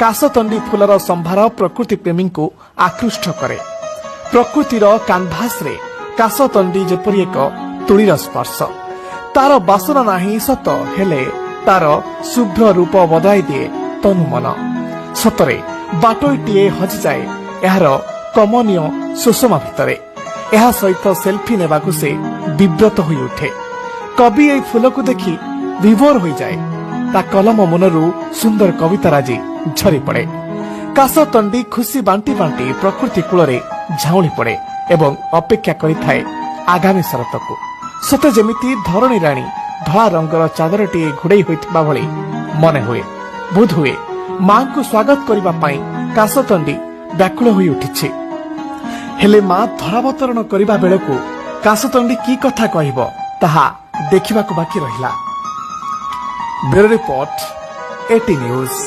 କାଶତଣ୍ଡି ଫୁଲର ସମ୍ଭାର ପ୍ରକୃତି ପ୍ରେମୀଙ୍କୁ ଆକୃଷ୍ଟ କରେ। ପ୍ରକୃତିର କାନଭାସରେ କାଶତଣ୍ଡି ଯେପରି ଏକ ତୁଳିର ସ୍ପର୍ଶ। ତାର ବାସନା ନାହିଁ ସତ, ହେଲେ ତାର ଶୁଭ୍ର ରୂପ ବଦଳାଇ ଦିଏ ତନୁ ମନ। ସତରେ ବାଟୋଇଟିଏ ହଜିଯାଏ ଏହାର କମନୀୟ ସୁଷମା ଭିତରେ। ଏହା ସହିତ ସେଲ୍ଫି ନେବାକୁ ସେ ବିବ୍ରତ ହୋଇ ଉଠେ। କବି ଏହି ଫୁଲକୁ ଦେଖି ବିଭୋର ହୋଇଯାଏ। ତା କଲମ ମୁନରୁ ସୁନ୍ଦର କବିତା ରାଜି ଝରି ପଡ଼େ। କାଶତଣ୍ଡି ଖୁସି ବାଣ୍ଟି ବାଣ୍ଟି ପ୍ରକୃତି କୂଳରେ ଝାଉଁଳି ପଡ଼େ ଏବଂ ଅପେକ୍ଷା କରିଥାଏ ଆଗାମୀ ଶରତକୁ। ସତେ ଯେମିତି ଧରଣୀ ରାଣୀ ଧଳା ରଙ୍ଗର ଚାଦରଟିଏ ଘୋଡ଼େଇ ହୋଇଥିବା ଭଳି ମନେ ହୁଏ। ବୋଧହୁଏ ମାଙ୍କୁ ସ୍ୱାଗତ କରିବା ପାଇଁ କାଶତଣ୍ଡି ବ୍ୟାକୁଳ ହୋଇ ଉଠିଛି। ହେଲେ ମା ଧରାବତରଣ କରିବା ବେଳକୁ କାଶତଣ୍ଡି କି କଥା କହିବ, ତାହା ଦେଖିବାକୁ ବାକି ରହିଲା। ବ୍ୟୁରୋ ରିପୋର୍ଟ, ଏଟି ନ୍ୟୁଜ୍।